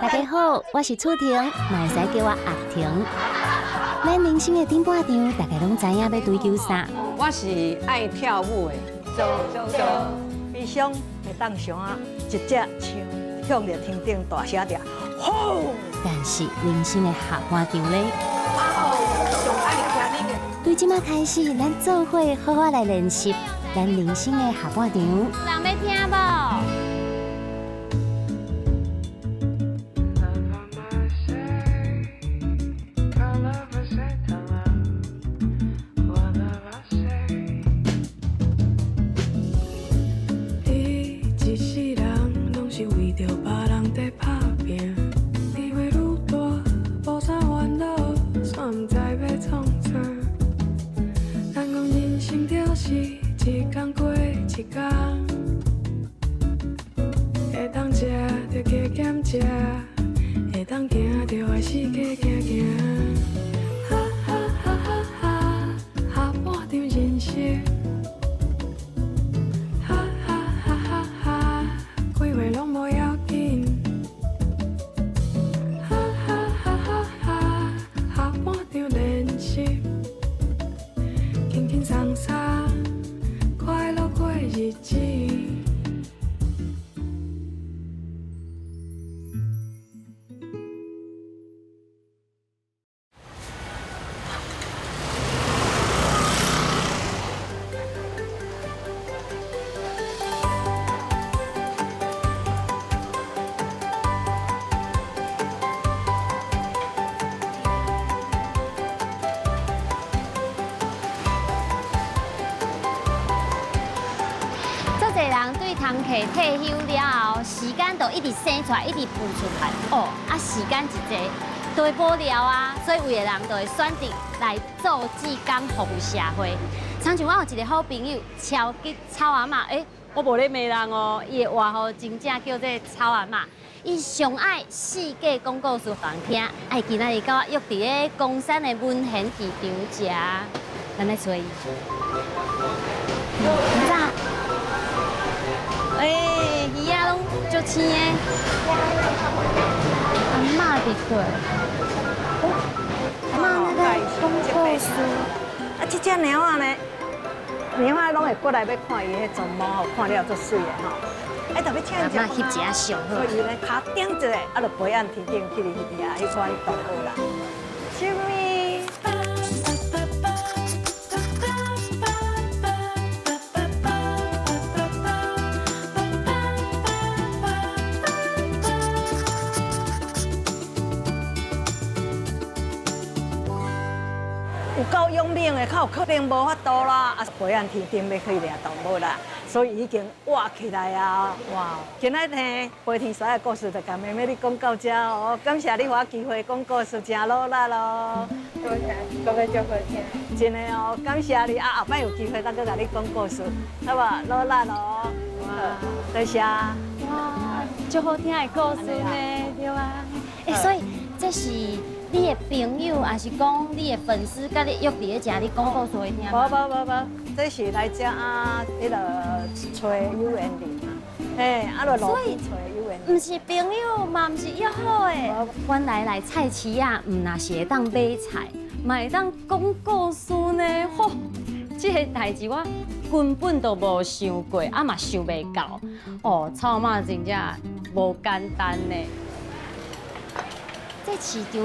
大家好，我是楚婷，嘛會使叫我阿婷。咱人生的頂半場，大家攏知影欲追求啥？我是愛跳舞的，做做悲傷會當像啊，一隻槍向著天頂大聲著，轟！但是人生的下半場咧，對這馬開始，咱做伙好好來練習咱人生的下半場。人欲聽無？你一世人攏是為著別人在打拼，你袂愈大，無啥煩惱，煞毋知欲創啥。人講人生就是一工過一工，會當食就加減食，會當行就愛四界行行。哈哈哈哈哈，下半場人生。哈哈哈哈哈，規話攏無要緊。哈哈哈哈哈，下半場練習，輕輕鬆鬆，快樂過日子。足濟人對工課退休了後，時間就一直生出來，一直浮出來。哦，啊，時間一濟就會無聊啊，所以有的人就會選擇來做志工服務社會。親像我有一個好朋友，超級草阿嬤，欸，我無咧罵人哦，伊的外號真正叫做草阿嬤。伊上愛四界講故事予人聽，哎，今仔日佮我約佇咧岡山的文賢市場食，咱來揣伊。早。欸，魚仔攏足青的，阿嬤佇佗？阿嬤那個講故事，啊，這隻貓仔呢？貓仔攏會過來欲看伊彼鬃毛吼，看了足媠的吼。哎，特別請阿嬤翕一下相好。所以伊咧跤頂一下，啊，就飛按天頂去彼遐彼款動物啦。啥物？有夠勇猛的，較有可能無法度啦，啊，飛按天頂欲去掠動物啦，所以已經活起來啊！哇，今仔日飛天獅的故事就共妹妹你講到這哦，感謝你予我機會講故事，誠努力囉。多謝，講得足好聽。真的哦，感謝你啊，後擺有機會咱閣共你講故事，好無？努力囉。哇，多謝。哇，足好聽的故事呢，對啊。欸，所以這是你的朋友，還是講你的粉絲，佮你約佇咧食，你講故事予伊聽？無無無無，這是來遮啊，彼個揣有緣人啊，嘿，啊，就路邊揣有緣人。毋是朋友，嘛毋是約好的。原來來菜市仔，毋若是會當買菜，嘛會當講故事呢。吼，這個代誌我根本都無想過，啊嘛想袂到。哦，草阿嬤真正無簡單呢。這市場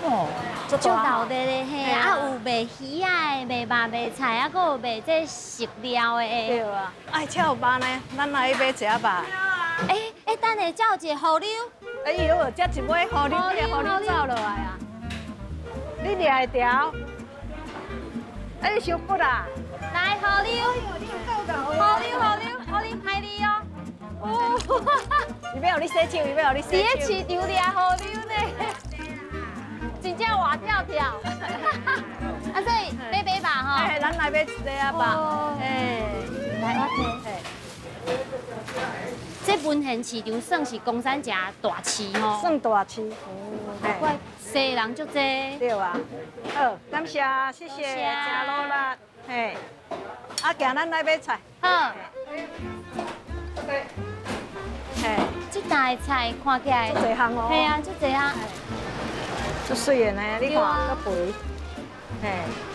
哦，足熱鬧的嘿，啊有賣魚仔的，賣肉賣菜，啊，閣有賣這食料的。對啊，哎，這有肉呢，咱來買一下肉。欸欸，等下，這有一個河流。哎喲，這一尾河流，這個河流走落來啊。你掠會著？哎，你傷骨啊！來，河流，河流，河流，河流歹你哦。哦，伊欲予你洗手，伊欲予你洗手。佇咧市場掠河流呢。真正活跳跳，啊，所以買買肉吼，哎，咱來買一個啊肉，哎，來我提。這文賢市場算是岡山一大市吼，算大市，難怪西人足濟。對啊，好，感謝，謝謝，誠努力，嘿，啊，行，咱來買菜。好。嘿，這這大菜看起來，足濟項哦。係啊，足濟項。足媠的呢，你看，閣肥，嘿，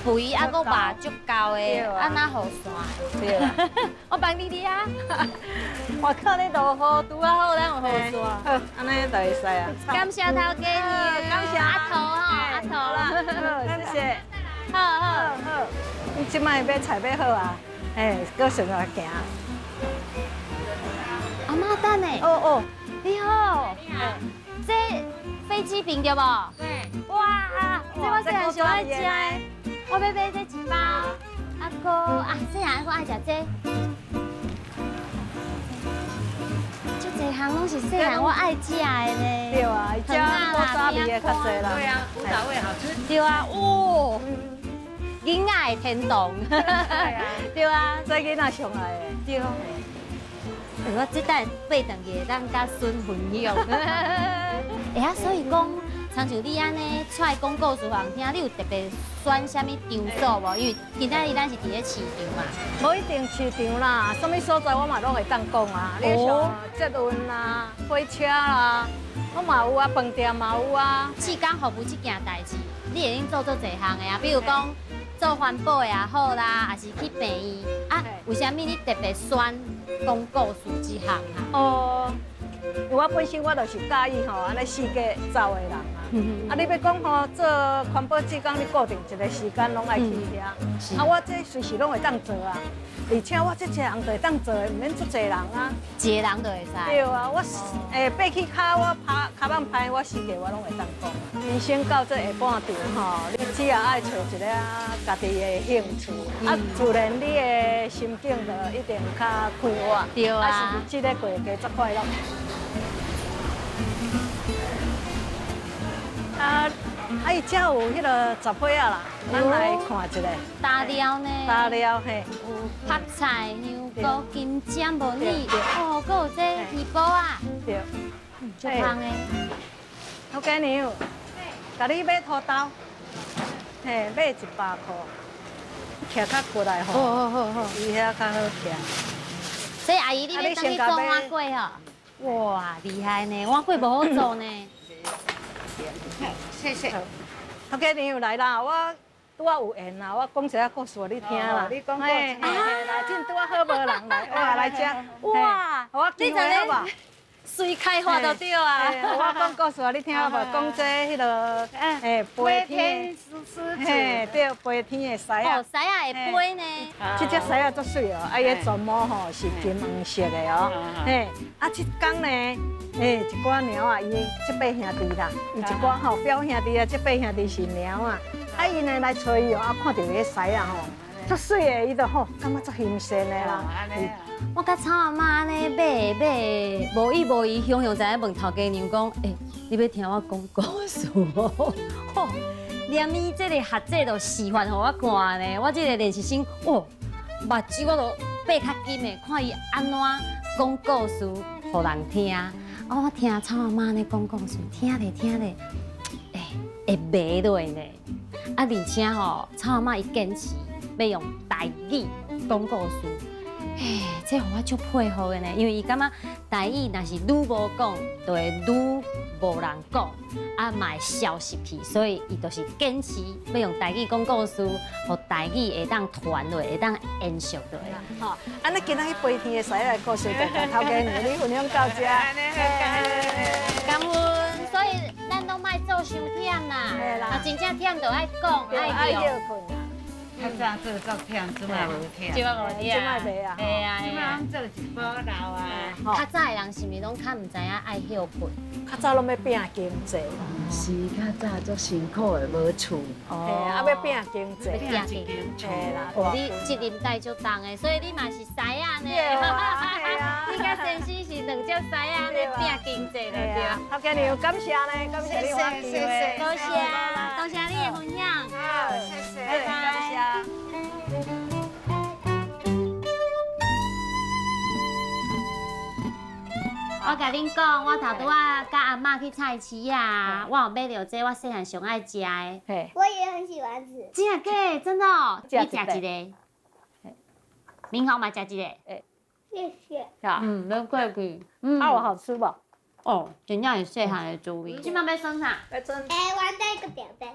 肥啊，閣肉足夠的，啊哪予散？對啊。我幫你你啊。我靠你落雨拄仔好，咱有雨傘。好，按呢就會使啊。感謝頭家娘，感謝阿頭吼，阿頭。好，謝謝。好好好。你這擺買菜買好啊？嘿，閣順來行。阿嬤等下。哦哦，你好。你好。這飛機餅對無？對。哇，這我細漢上愛食的，我欲買這一包。啊閣啊，細漢閣愛食這。足濟項攏是細漢我愛食的呢。對啊，這古早味的較濟啦。對啊，古早味好吃。對啊，哇，囡仔的天堂。對啊，這囡仔上愛的。對。我這擺爬轉去會當佮孫分享。欸啊，所以講，親像你按呢出來講故事予人聽，你有特別選啥物場所無？因為今仔日咱是佇咧市場嘛。無一定市場啦，啥物所在我嘛攏會當講啊。你像捷運啦、火車啦，攏嘛有啊，飯店嘛有啊。志工服務這件代誌，你會用做足濟項的啊，比如講做環保的也好啦，抑是去病院啊。為啥物你特別選講故事這項啊？哦，因為我本身我就是佮意吼，按呢四界走的人啊。啊，你欲講吼做環保志工，你固定一個時間攏愛去遐。啊，我這隨時攏會當做啊，而且我這一個人就會當做的，毋免足濟人啊。一個人就會使。對啊，我爬起跤，我拍跤蠓歹，我四界我攏會當講。人生到這下半場吼，你只要愛揣一个家己的興趣，啊，自然你的心境就一定較快活。對啊。啊，是日子咧過會加足快樂。啊，啊，伊遮有彼个雜花仔啦，咱來看一下。大料呢？大料嘿，有白菜、香菇、金針、無膩，哦，閣有這魚脯啊，對，足香的。頭家娘，共你買土豆，嘿，買100箍，徛較過來吼，好好好，伊遐較好徛。所以阿姨，你欲轉去做碗粿吼？哇，厲害呢，碗粿無好做呢。謝謝。頭家娘來啦，我拄仔有緣啦，我講一下故事予你聽啦。你講故事。來，這拄仔好無人來，哇，來遮。哇，我機會好無？隨開花就對啊。我講故事予你聽好無？講這彼个，飛天獅子。嘿，對，飛天的獅仔。哦，獅仔會飛呢。這隻獅仔足媠哦，啊，伊的鬃毛吼是金黃色的哦。嘿，啊，這工呢，一寡貓仔，伊這八兄弟啦，伊一寡吼表兄弟啊，這八兄弟是貓仔。啊，伊呢來揣伊哦，啊，看著彼獅仔吼，足媠的，伊就吼感覺足欣羨的啦。我佮草阿嬤按呢買買，無意無意，雄雄在咧問頭家娘講，欸，你欲聽我講故事無？吼，連伊這个學者都示範予我看呢，我這个練習生，哦，目睭我都擘較緊的，看伊按怎講故事予人聽。啊，我聽草阿嬤按呢講故事，聽咧聽咧，欸，會迷落呢。啊，而且吼，草阿嬤伊堅持欲用台語講故事。嘿，這予我足佩服的呢，因為伊感覺台語若是愈無講，就會愈無人講，啊嘛會消失去，所以伊就是堅持欲用台語講故事，予台語會當傳落，會當延續落。吼，按呢今仔日飛天的獅仔的故事，就共頭家娘你分享到這。感恩，所以咱攏莫做傷忝啦，啊，真正忝就愛講，愛休睏。較早做足忝，這擺無忝。這擺無忝，這擺袂啊。嘿啊，這擺攏做一補老啊。較早的人是毋是攏較毋知影愛歇睏？較早攏欲拼經濟。是較早足辛苦的，無厝。哦。啊，欲拼經濟。欲拼經濟。嘿啦。你責任帶足重的，所以你嘛是獅仔呢。你佮先生是兩隻獅仔咧拼經濟就對。頭家娘，感謝呢，感謝你予我機會。多謝，多謝你的分享。好，謝謝。感謝。我共恁講，我頭拄仔佮阿嬤去菜市啊，我有買著這我細漢上愛食的。我也很喜歡吃。真的假？真的哦，你食一个。明宏嘛食一个。謝謝。嗯，免客氣。啊，有好吃無？哦，真正是細漢的滋味。這擺欲耍啥？欲耍。欸，玩這個表唄。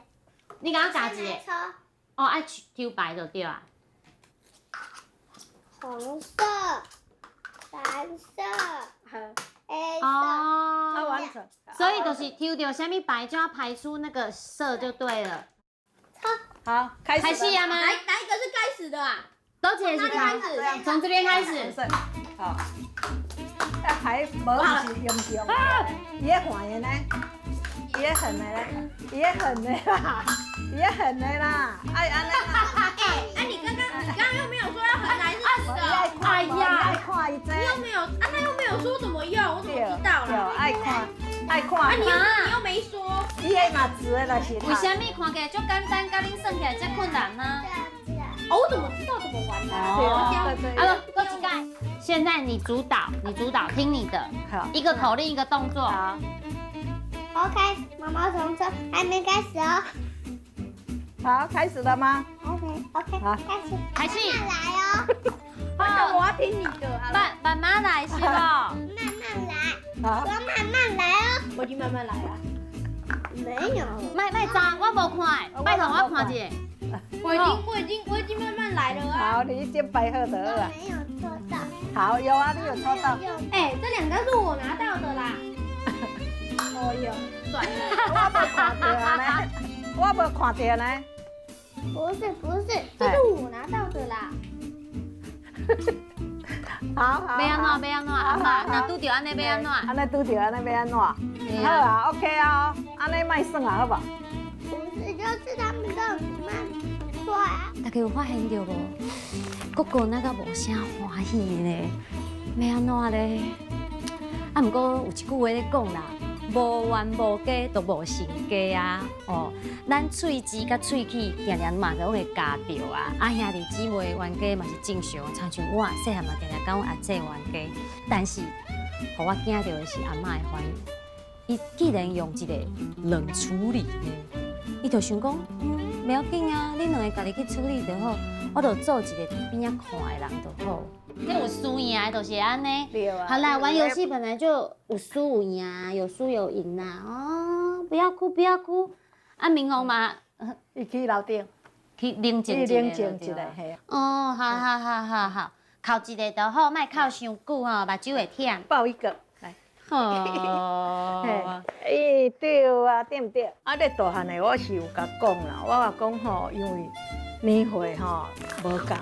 你共我教一个。哦，愛抽牌就對啊。紅色、藍色、黑色。哦。所以就是抽著啥物牌，就要排出那個色就對了。好，開始啊嗎？哪一個是開始的啊？都這個是開始，從這邊開始。好。啊，牌無毋是用用，伊咧橫的呢，伊咧橫的呢，伊咧橫的啦，伊咧橫的啦，愛按呢啦。欸，啊你剛剛又沒有說要橫還是直的？哎呀，愛看伊這。你又沒有，啊他又沒有說怎麼用，我怎麼知道啦？愛看，愛看。啊你又沒說。伊彼嘛直的就是。為啥物看起來足簡單，共恁算起來遮困難呢？哦，我怎麼知道怎麼玩呢？哦，啊不，閣一擺。現在你主導，你主導，聽你的。好，一個口令，一個動作。好。 OK，毛毛蟲車還沒開始哦。好，開始了嗎？OK，OK，好，開始。開始。慢慢來哦。好，我要聽你的。慢慢慢來是不？慢慢來。好。我慢慢來哦。我已經慢慢來了。沒有。莫莫走，我無看，拜託我看一下。我已經慢慢來了啊。好，你已經擺好就好了。沒有抽到。好，有啊，你有抽到。欸，這兩張是我拿到的啦。哦喲，算了。我無看到呢，我無看到呢。不是不是，這是我拿到的啦。好好。欲按怎欲按怎，阿嬤，若拄著按呢欲按怎？按呢拄著按呢欲按怎？好啊，OK 啊，按呢莫耍啊，好無？不是，就是他們都很慢快啊。大家有發現著無？哥哥那個無啥歡喜呢，欲按怎咧？啊，毋過有一句話咧講啦，無冤無家就無成家啊！哦，咱喙舌佮喙齒定定嘛攏會咬著啊！啊，兄弟姊妹冤家嘛是正常，親像我細漢嘛定定佮阮阿姐冤家，但是，予我驚著的是阿嬤的反應，伊竟然用一個冷處理呢，伊就想講，袂要緊啊，恁兩個家己去處理就好，我就做一個佇邊仔看的人就好。那有輸贏的，就是按呢。好啦，玩遊戲本來就有輸有贏，有輸有贏啦。哦，不要哭，不要哭。啊，明宏嘛，伊去樓頂，去冷靜冷靜一下，嘿。哦，好好好好好，哭一个就好，莫哭傷久吼，目睭會忝。抱一個，來。哦。欸，對啊，對毋對？啊，咧大漢的我是有共講啦，我話講吼，因為年歲吼無仝啦，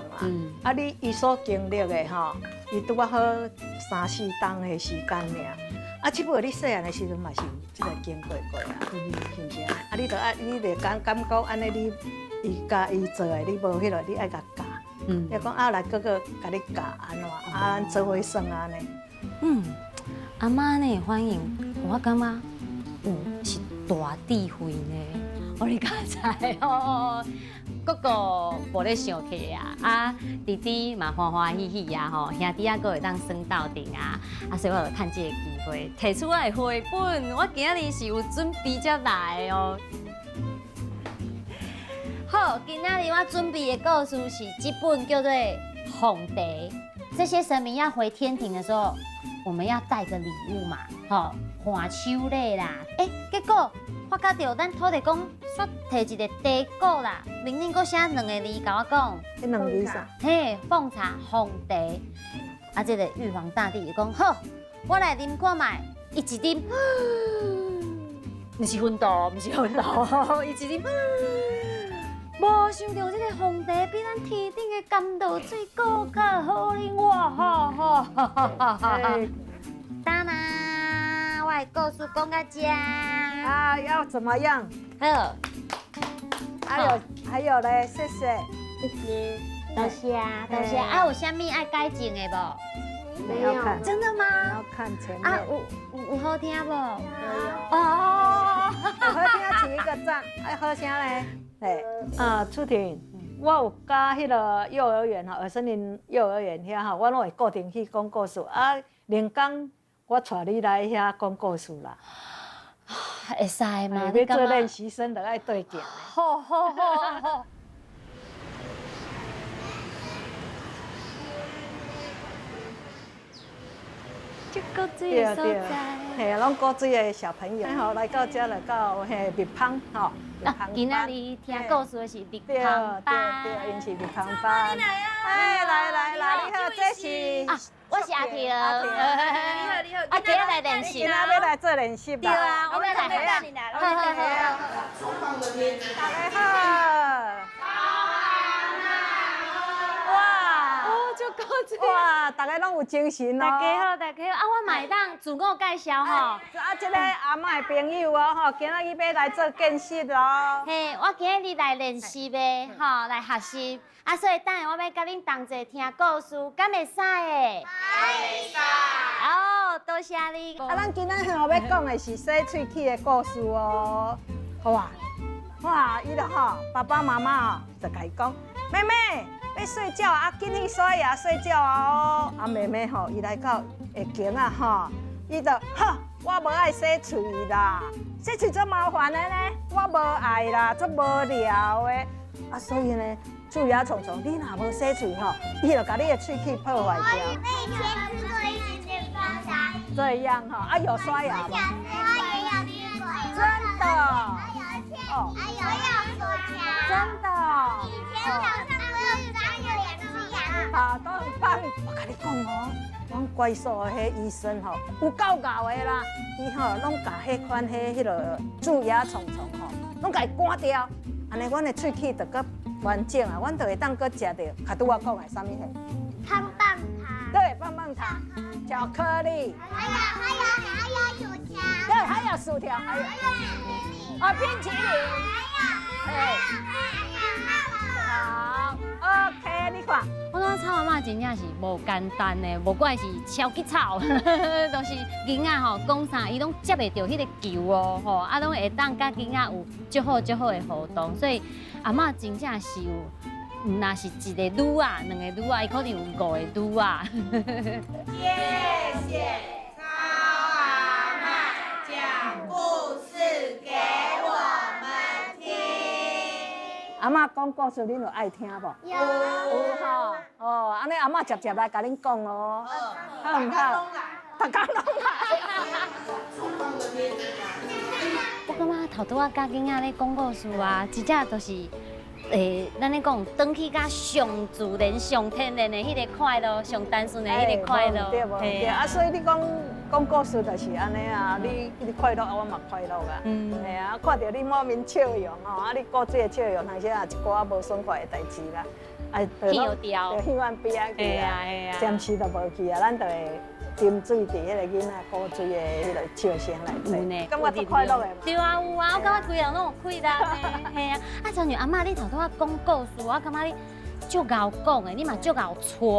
啊，你伊所經歷的吼，伊拄仔好三四冬的時間爾。啊，這擺你細漢的時陣嘛是有這個經過過啊，是毋是啊？啊，你著愛，你著感感覺按呢，你伊教伊做的，你無彼落，你愛共教。你講啊，來哥哥共你教按怎，啊，咱做伙耍按呢。嗯，阿嬤呢反應，我感覺有是大智慧呢。我你敢知哦？哥哥無咧生氣啊，啊弟弟嘛歡歡喜喜啊吼，兄弟仔閣會當耍鬥陣啊，啊所以我就趁這個機會提出我的繪本，我今仔日是有準備才來的哦。好，今仔日我準備的故事是這本叫做《鳳茶》。這些神明要回天庭的時候，我們要帶個禮物嘛，吼，伴手禮啦。欸，結果發覺著咱土地公煞提一個茶果啦，明明閣寫兩個字，共我講。彼兩字啥？嘿，奉茶鳳茶。啊，這個玉皇大帝就講好，我來啉看覓。伊一啉，毋是昏倒，毋是昏倒，伊一啉，無想著這個鳳茶比咱天頂的甘露水閣較好啉，哇哈哈哈哈哈！當啦，我的故事講到這。啊，要怎麼樣？好，還有咧，謝謝。謝謝，多謝多謝。啊，有啥物愛改進的無？沒有。真的嗎？要看前面。啊，有好聽無？哦，有好聽，起一個讚。愛好聲咧。嘿，啊，楚婷，我有佮彼个幼兒園吼，森林幼兒園遐吼，我攏會固定去講故事。啊，靈工我帶你來遐講故事啦。會使嗎？欲做練習生，就愛對鏡。好好好好。這個水的所在。嘿，攏古錐的小朋友，吼來到遮來到嘿蜜蜂吼。啊，今仔日聽故事的是蜜蜂班，對對，𪜶是蜜蜂班。哎，來來來，你好，這是啊，我是阿婷，你好你好，啊，今日來練習，今仔欲來做練習。對啊，我們來學。好好好，大家好。哇，大家攏有精神哦！大家好，大家好，啊，我嘛會當自我介紹吼。啊，這個阿嬤的朋友哦，吼，今仔日欲來做見習哦。嘿，我今日來練習的，吼，來學習。啊，所以等下我欲佮恁同齊聽故事，敢會使的？會使。哦，多謝你。啊，咱今仔日吼欲講的是洗喙齒的故事哦。好啊，哇，伊就吼，爸爸媽媽就共伊講，妹妹。欲睡覺啊，緊去刷牙睡覺啊！哦，啊妹妹吼，伊來到下間啊吼，伊就哈，我無愛洗喙啦，洗喙足麻煩的呢，我無愛啦，足無聊的。啊，所以呢，蛀牙蟲蟲，你若無洗喙吼，伊就共你的喙齒破壞掉。我以前吃過一點點方糖。這樣吼，啊有刷牙嗎？我也有吃過。真的。哦。還有薯條。真的。以前早上。啊，都很棒！我共你講哦，阮關所的彼醫生吼，有夠𠢕的啦，伊吼攏共彼款彼彼个蛀牙蟲蟲吼，攏共伊趕掉，按呢阮的喙齒就閣完整啊，阮就會當閣食著。較拄我講的啥物貨？棒棒糖。對，棒棒糖、巧克力。還有薯條。對，還有薯條，還有。啊，冰淇淋。還有。好，OK，你看。我感覺草阿嬤真正是無簡單的，無怪是超級草，就是囡仔吼講啥，伊攏接會著彼個球哦，吼，啊攏會當佮囡仔有足好足好的互動，所以阿嬤真正是有，毋若是一個女仔，兩個女仔，伊可能有五個女仔。謝謝草阿嬤講故事給我們聽。阿嬤講故事，恁有愛聽無？有。有吼。哦，按呢阿嬤捷捷來共恁講哦，好毋好？逐工攏來。我感覺頭拄仔佮囡仔咧講故事啊，真正就是，咱咧講，轉去佮上自然、上天然的彼个快樂，上單純的彼個快樂。對無對？啊，所以你講講故事就是按呢啊，你快樂，我嘛快樂啊。嗯。嘿啊，看著你滿面笑容吼，啊，你古錐的笑容，那些也一寡無爽快的代誌啦。啊，就去阮邊仔去啊，暫時就無去啊，咱就會沉醉佇彼個囡仔古錐的彼个笑聲內底，感覺足快樂的嘛。對啊，有啊，我感覺規人攏有快樂呢。嘿啊，啊，親像阿嬤你頭拄仔講故事，我感覺你足𠢕講的，你嘛足𠢕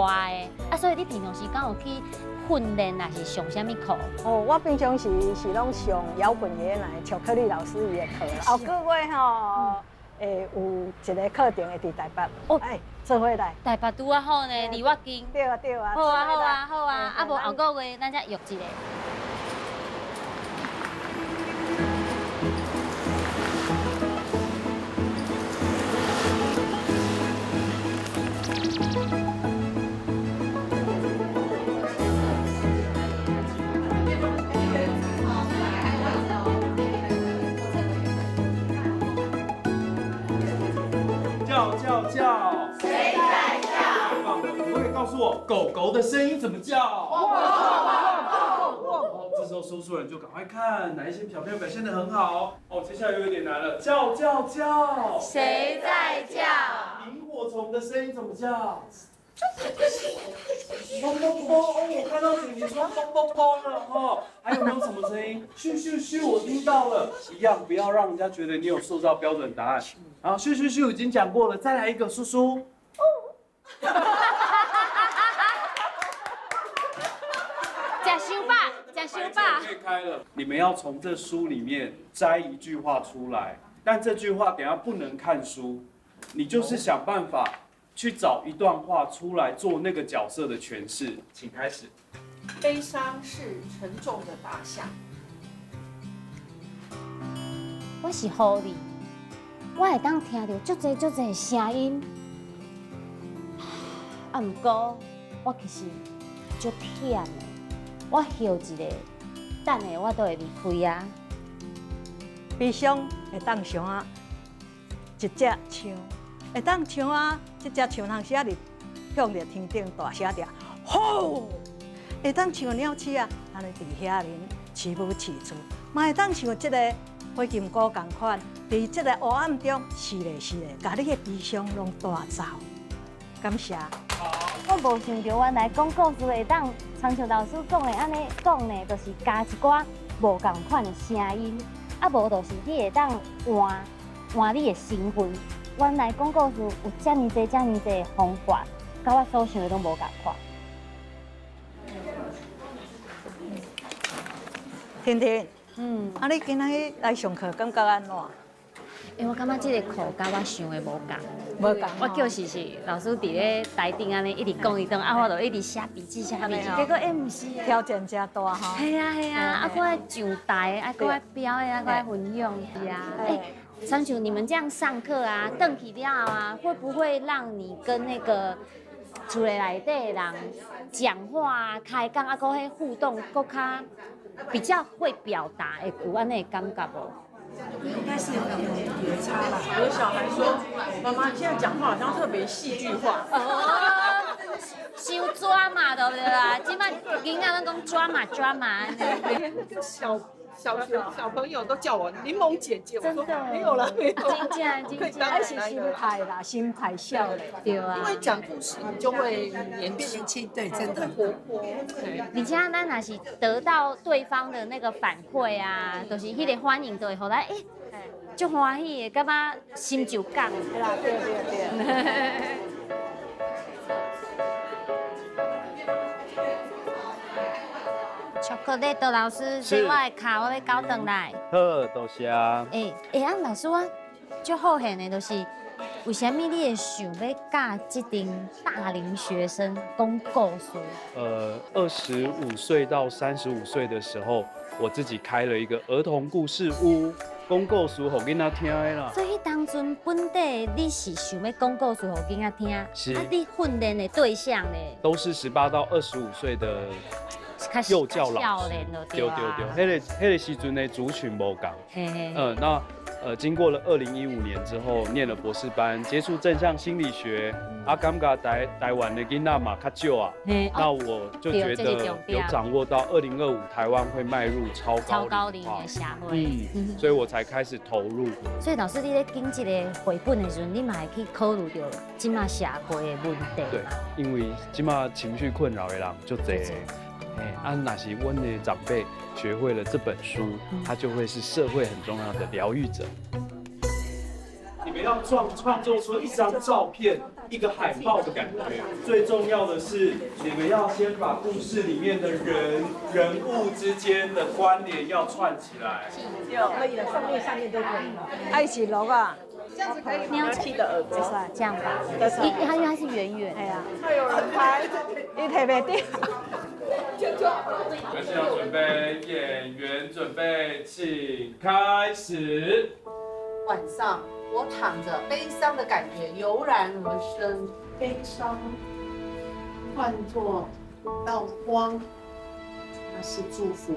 帶的，啊，所以你平常時間有去訓練，還是上啥物課？哦，我平常時是攏上搖滾爺奶巧克力老師伊的課啦。後個月吼，會有一個課程會佇台北。哦，哎，做伙來。台北拄仔好呢，離我近。對啊對啊。好啊好啊好啊，啊無後個月咱才約一個。叫叫叫！誰在叫？太棒了！可不可以告訴我，狗狗的聲音怎麼叫？汪汪汪汪！哦，這時候說書人就趕快看哪一些小朋友表現得很好。哦，接下來又有點難了，叫叫叫！誰在叫？螢火蟲的聲音怎麼叫？砰砰砰！哦，我看到你說砰砰砰了哦。還有沒有什麼聲音？咻咻咻！我聽到了。一樣，不要讓人家覺得你有塑造標準答案。好，咻咻咻已經講過了，再來一個，叔叔。吃傷飽，吃傷飽。可以開了，你們要從這書裡面摘一句話出來，但這句話等下不能看書，你就是想辦法去找一段話出來做那個角色的詮釋。請開始。悲傷是沉重的大象。我是狐狸。我會當聽著足濟足濟聲音，啊，毋過我其實足忝的。我歇一下，等下我都會離開啊。悲傷會當像啊一隻槍，會當像啊這隻槍通時啊，向著天頂大聲著，吼！會當像鳥鼠啊，按呢佇遐面飼母飼子，嘛會當像這个火金姑仝款，佇這个黑暗中試咧試咧，共你的悲傷攏帶走。感謝。我無想著原來講故事會當，親像老師講的按呢講呢，就是加一寡無仝款的聲音，啊無就是你會當換換你的身份。原來講故事有遮爾濟、遮爾濟的方法，佮我所想的攏無仝款。婷婷，啊你今仔日來上課感覺按怎？欸，我感覺這个課佮我想的無仝，無仝。我叫是老師佇咧台頂按呢一直講伊講，啊我就一直寫筆記寫筆記，結果欸毋是。挑戰誠大吼。係啊係啊，啊閣愛上台，啊閣愛表演，啊閣愛分享，是啊。欸，親像你們這樣上課啊，轉去了後啊，會不會讓你跟那個厝內底的人講話啊、開講啊，閣彼互動，閣較比較會表達，會有按呢的感覺無？應該是有差吧。我的小孩說：“媽媽，你現在講話好像特別戲劇化。”哦，傷抓馬對不對啊？這擺囡仔攏講抓馬抓馬。小小學小朋友都叫我檸檬姐姐，我說沒有了，沒有。真正真正，還是心態啦，心態少咧。對啊。因為講故事，你就會年輕，對，真的活潑。而且咱若是得到對方的那個反饋啊，就是彼個反應，就會予咱欸，足歡喜的，感覺心就降。對啦，對對對。巧克力的老師，這我的卡我欲交轉來。好，多謝。欸欸啊，老師，我足好奇的，就是為啥物你會想欲教這陣大齡學生講故事？25歲到35歲的時候，我自己開了一個兒童故事屋，講故事予囡仔聽的啦。所以當陣本底你是想欲講故事予囡仔聽，是啊，你訓練的對象呢？都是18到25歲的。幼教老師，對對對，彼个時陣的族群無仝。那經過了2015年之後，念了博士班，接觸正向心理學，啊，感覺台灣的囡仔嘛較少啊，那我就覺得有掌握到2025台灣會邁入超高齡化的社會，所以我才開始投入。所以老師，你咧揀這个繪本的時陣，你嘛會去考慮著這馬社會的問題。對，因為這馬情緒困擾的人足濟。啊，若是阮的長輩學會了這本書，他就會是社會很重要的療癒者。你們要創作出一張照片、一個海報的感覺。最重要的是，你們要先把故事裡面的人物之間的關聯要串起來。可以了，上面都可以了。愛是落啊，這樣子可以。鳥氣的耳朵，這樣吧。它因為它是圓圓。哎呀，還有人拍，伊提袂著。我們現在準備，演員準備，請開始。晚上，我躺著，悲傷的感覺油然而生。悲傷換作道光，那是祝福。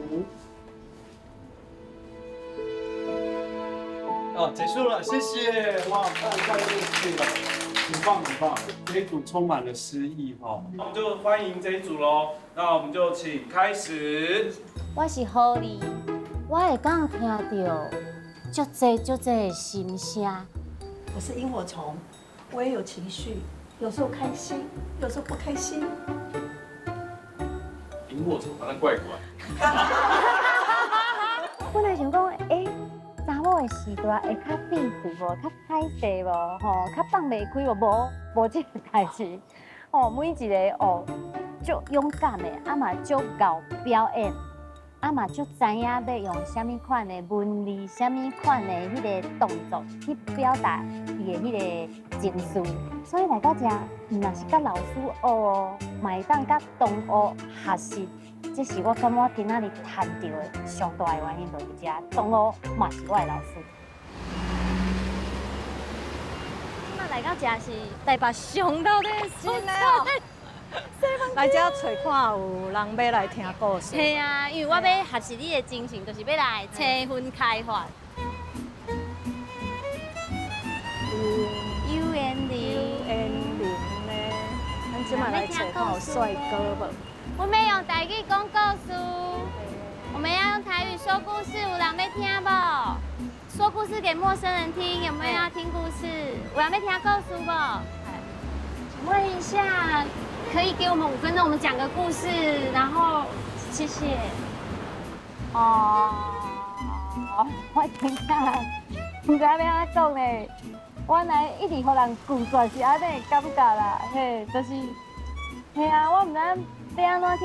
哦，結束了，謝謝。哇，太熱情了，很棒很棒。這一組充滿了詩意哈，那我們就歡迎這一組嘍。那我們就請開始。我是狐狸，我會當聽到足濟足濟的心聲。我是螢火蟲，我也有情緒，有時候開心，有時候不開心。螢火蟲好像怪怪。本來想講，欸，查某的時代會較變富無，較歹勢無，吼，較放袂開無，無這個代誌。哦，每一個哦，足勇敢的，啊嘛足𠢕表演，啊嘛足知影欲用啥物款的文字，啥物款的彼个動作去表達伊的彼個情緒。所以來到遮，毋若是佮老師學哦，嘛會當佮同學學習。這是我感覺我今仔日趁著的上大的原因，就是這，同學嘛是我的老師。這擺來到遮是台北上熱的所在，來遮揣看有人欲來聽故事。嘿啊，因為我欲學習你的精神，就是欲來青分開發。有緣人，有緣人呢？咱這擺來揣看有帥哥無？我們用台語講故事，我們要用台語說故事，有人欲聽無？說故事給陌生人聽，有沒有要聽故事？有人欲聽故事無？請問一下，可以給我們5分鐘，我們講個故事，然後謝謝。哦，我真正毋知欲按怎講咧，原來一直予人拒絕是按呢的感覺啦，嘿，就是，嘿啊，我毋知欲按怎去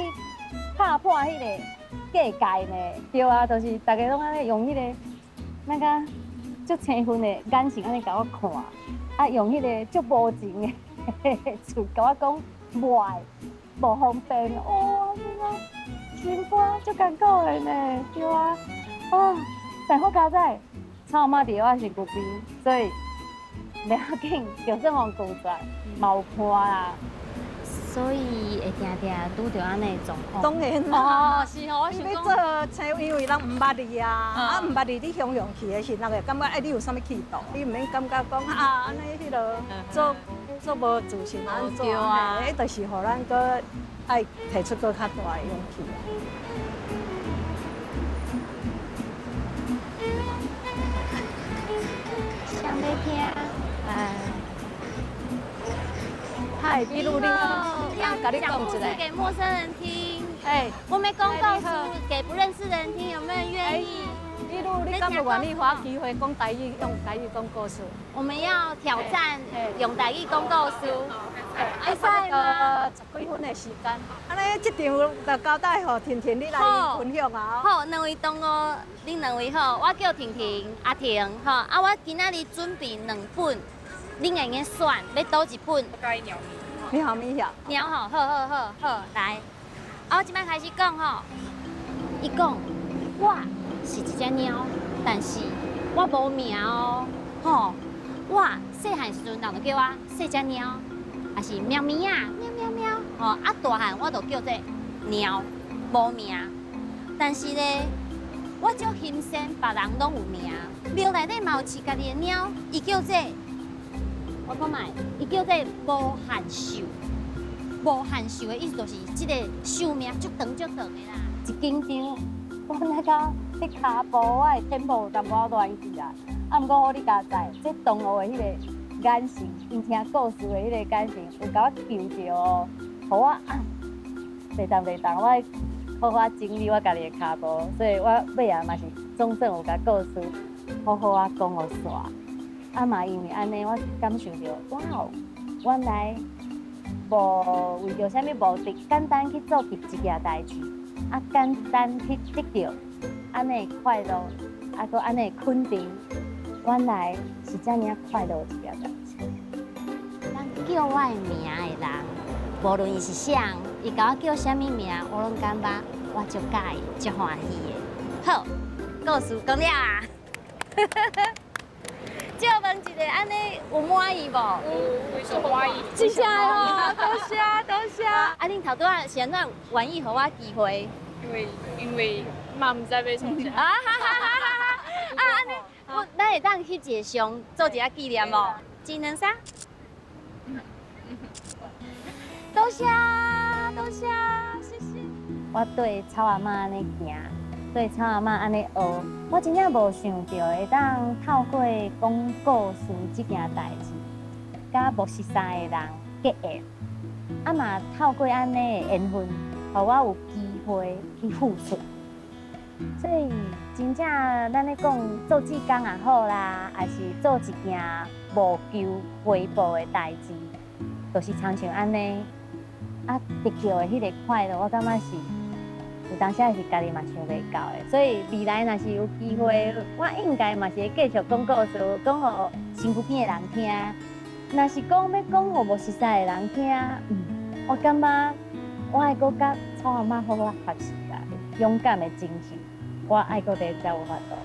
拍破彼個界界呢？對啊，就是逐家攏按呢用彼個那個足青分的眼神按呢共我看，啊，用彼個足無情的喙共我講袂無方便，哦，真心肝足艱苦的呢，對啊，啊，但好佳哉，草阿嬤佇我身軀邊，所以袂要緊，就算予拒絕，嘛有伴啦。所以會定定拄著按呢的狀況。當然啦。哦，是哦，我想講。欲做青，因為人毋捌你啊，啊毋捌你，你雄雄去的時，人會感覺哎，你有啥物氣度？你毋免感覺講啊，按呢彼落做做無自信按怎？彼就是予咱閣愛提出閣較大的勇氣。想欲聽？哎。嗨，比如你，講故事給陌生人聽。哎，我們講故事給不認識的人聽，有沒有人願意？比如你敢有願意予我機會講台語，用台語講故事？我們要挑戰用台語講故事。會使嗎？十幾分的時間。按呢，這場就交代予婷婷你來分享啊。好，兩位同學，恁兩位好，我叫婷婷，阿婷，吼，啊，我今仔日準備兩本，恁會用選，欲佗一本？我佮意鳥咪。鳥咪呀？鳥吼，好好好好，來，啊，我這擺開始講吼。伊講，我是一隻貓，但是我無名哦，吼，我細漢時陣人就叫我細隻貓，抑是喵咪啊，喵喵喵，吼，啊大漢我就叫做貓，無名。但是咧，我足欣羨別人攏有名，廟內底嘛有飼家己的貓，伊叫做，我講覓，伊叫做無限壽。無限壽的意思就是這個壽命足長足長的啦。一緊張，我那個彼跤步，我的tempo有淡薄仔亂去啊。啊，毋過好你佳哉，這同學的彼個眼神，𪜶聽故事的彼個眼神，有共我救著哦，予我啊，袂當袂當，我愛好好整理我家己的跤步，所以我尾仔嘛是總算有共故事好好仔講予煞。啊嘛因為按呢，我感受著，哇哦，原來無為著啥物目的，簡單去做一件代誌，啊簡單去得著按呢快樂，啊閣按呢肯定，原來是遮爾快樂一件代誌。人叫我的名的人，無論伊是啥，伊共我叫啥物名，我攏感覺我足佮意、足歡喜的。好，故事講了啊。借問一下，按呢有滿意無？有，非常滿意。真正的吼，多謝多謝。啊，恁頭拄仔是按怎願意予我機會？因為嘛毋知欲創啥。啊哈哈哈哈！啊，按呢，我咱會當翕一個相，做一下紀念無？一、兩、三。多謝多謝，謝謝。我對草阿嬤按呢行，對草阿嬤按呢學，我真正無想著會當透過講故事這件代誌，佮無熟似的人結緣，啊嘛透過按呢的緣分，予我有機會去付出。所以真正咱咧講做志工也好啦，抑是做一件無求回報的代誌，就是親像按呢，啊得著的彼個快樂，我感覺是有當時也是家己嘛想袂到的。所以未來若是有機會，我應該嘛是會繼續講故事，講予身軀邊的人聽。若是講欲講予無熟似的人聽，我感覺我愛閣佮草阿嬤好好學習啦，勇敢的精神，我愛閣佇才有法度。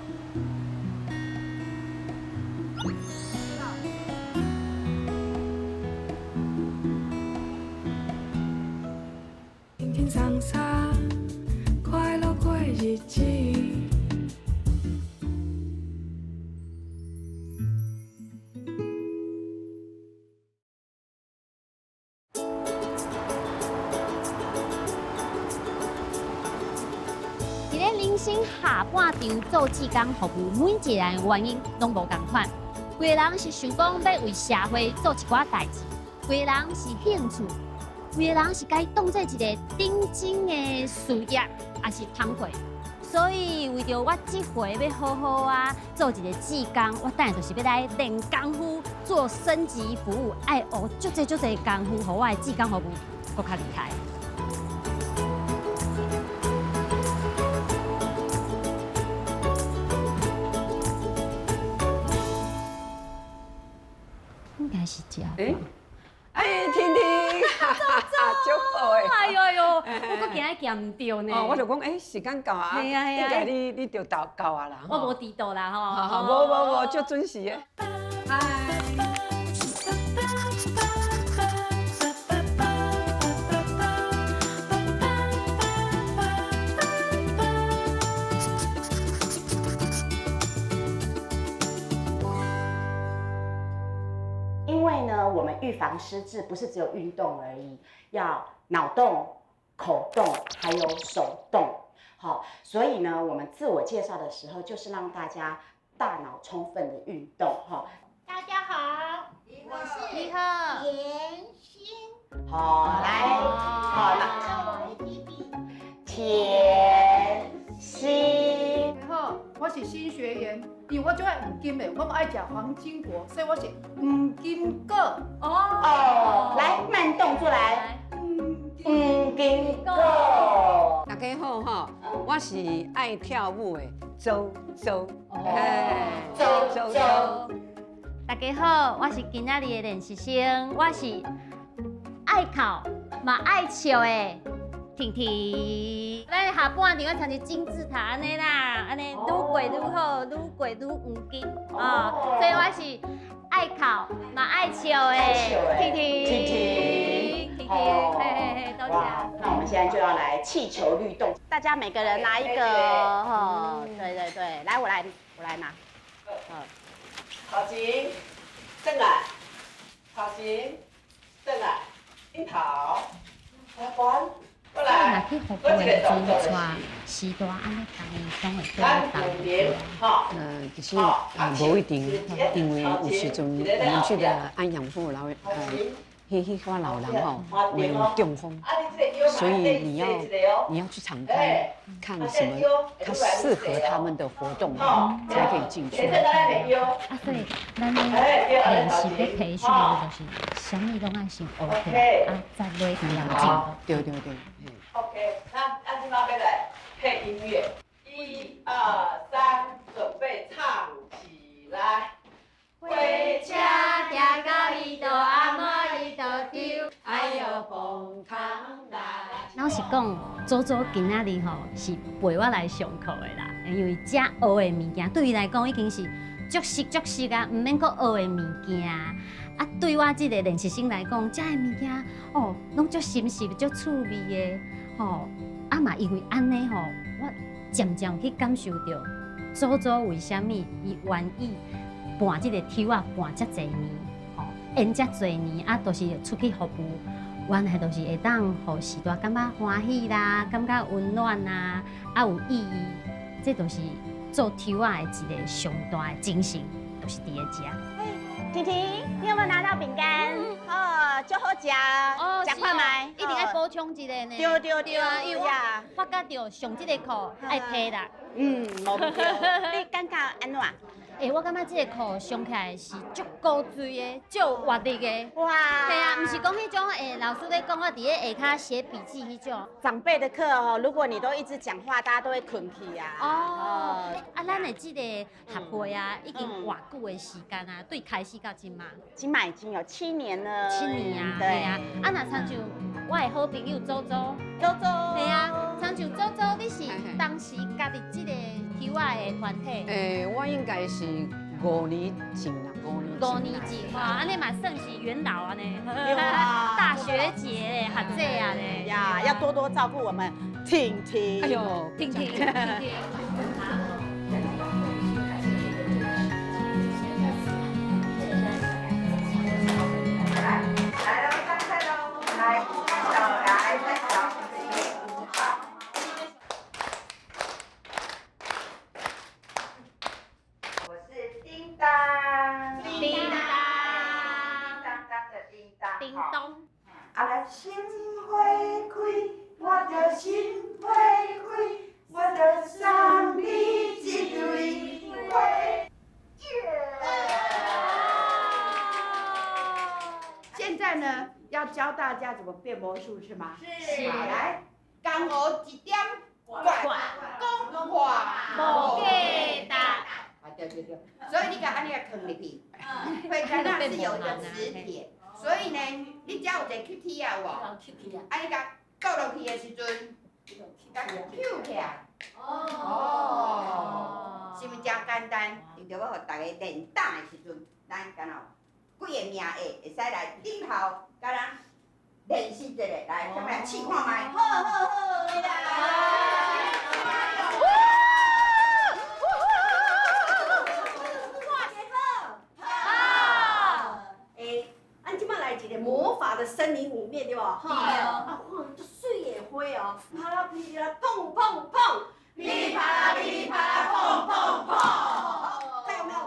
日子。伫咧人生下半场做志工服务，每一个人的原因拢无仝款。规个人是想讲欲为社会做一寡代志，规个人是兴趣，规个人是共伊当做一个顶真的事业，抑是工课。所以为著我这回欲好好啊做一个志工，我等下就是欲来练功夫，做升级服务，爱学足济足济功夫，予我的志工服务阁较厉害。应该是这。欸，哎，婷婷，足好的。哎呦呦，我阁惊伊行毋著呢。哦，我就讲，欸，时间到啊，应该你就到到啊啦。我无迟到啦吼。无无无，足准时的。嗨。因为呢，我们预防失智不是只有运动而已，要脑动、口动，还有手动。好，所以呢，我们自我介绍的时候，就是让大家大脑充分的运动。哈，大家好，我是你好，甜心。好，来，好，那我们一起比甜心。你好，我是新学员。因为我最爱黄金的，我爱食黄金果，所以我是黄金果。哦，来慢动作来，黄金果。大家好哈，我是爱跳舞的周周，哎，周周。大家好，我是今仔日的练习生，我是爱哭嘛爱笑的婷婷。咱下半场啊，亲像金字塔按呢啦，按呢愈过愈好，愈过愈黄金啊。所以我是爱哭嘛爱笑的婷婷，婷婷，婷婷，嘿嘿嘿，多谢。那我们现在就要来气球律动，大家每个人拿一个哦，对对对，来我来我来拿。头前，转来，头前，转来，转头，来关。我若去服务的时阵，带时大按呢，逐个拢会对我帮其实无一定，因为有时阵我们去的安养护老彼寡老人吼，有中风，所以你要去敞开看什么，较适合他们的活动才可以进去。啊，所以咱咧练习咧培训的，就是啥物拢爱先学起来，啊，再落去调整。对对对。 OK，那这马要来配音乐，1、2、3，准备唱起来。火车行到伊就阿妈伊就丢，哎呦风空来。老实讲，祖祖今仔日吼是陪我来上课的啦，因为遮学的物件对伊来讲已经是足熟足熟啊，毋免阁学的物件。啊，对我这个练习生来讲，遮的物件哦，拢足深实、足趣味的吼。啊嘛，因为按呢吼，我渐渐去感受到祖祖为啥物伊愿意伴这个抽仔伴遮济年，吼，演遮济年，啊，都是出去服务，原来就是会当予时代感觉欢喜啦，感觉温暖啊，啊有意义，这就是做抽仔的一个上大的精神，就是伫咧遮。婷婷，你有没有拿到饼干？哦，足好食，食看觅，一定爱补充一下呢。对对对啊，因为我发觉著上这个课爱提力。嗯，无毋对。你感觉按怎？欸，我感觉这个课上起来是足古锥的，足有活力的。哇！对啊，毋是讲彼种老师咧讲，我伫咧下跤写笔记彼种。长辈的课哦，如果你都一直讲话，大家都会困去啊。哦。啊，咱的这个协会啊，已经偌久的时间啊，对开始到这马。这马已经有7年了。7年啊，对啊。啊，若亲像我的好朋友周周。周周。对啊，亲像周周，你是当时加入这个抽仔的团体？欸，我应该是5年前啦，五年五年前，哇，按呢嘛算是元老按呢，大學姐咧，學姐啊咧。呀，要多多照顧我們婷婷。哎呦，婷婷，婷婷。來嘍，上菜嘍，來，小來，三小。我是叮當，叮當，叮當當的叮當，叮咚。啊，來，心花開，我著心花開，我著送你一對花。現在呢，要教大家怎麼變魔術是嗎？是。好，來，江湖一點怪，講話無價值。啊，對對對，所以你共按呢囥入去，會看那是有一個磁鐵，所以呢，你只有一個吸鐵啊，有無？啊，你共倒落去的時陣，共抽起來。哦。是毋是真簡單？就著欲予大家練膽的時陣，咱敢若幾個名會會使來頂頭，共咱練習一下，來，啥物來試看覓？好好好啦！好。欸，咱這擺來一個魔法的森林裡面，對無？哈。啊，哇，這水的花哦，啪啦噼里啦，碰碰碰，噼里啪啦噼里啪啦，碰碰碰。看有沒有？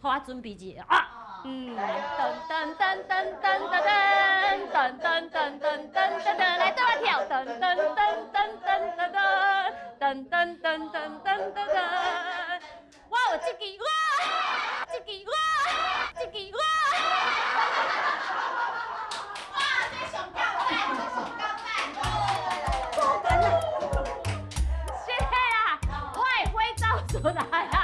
好，我準備一下啊，嗯，噔噔噔噔噔噔噔噔噔噔噔噔噔，來對我跳，噔噔噔噔噔噔噔噔噔噔噔噔噔，我有這支哇，這支哇，這支哇，哇，這上高讚，這上高讚，謝啦，我會揮招出來啊。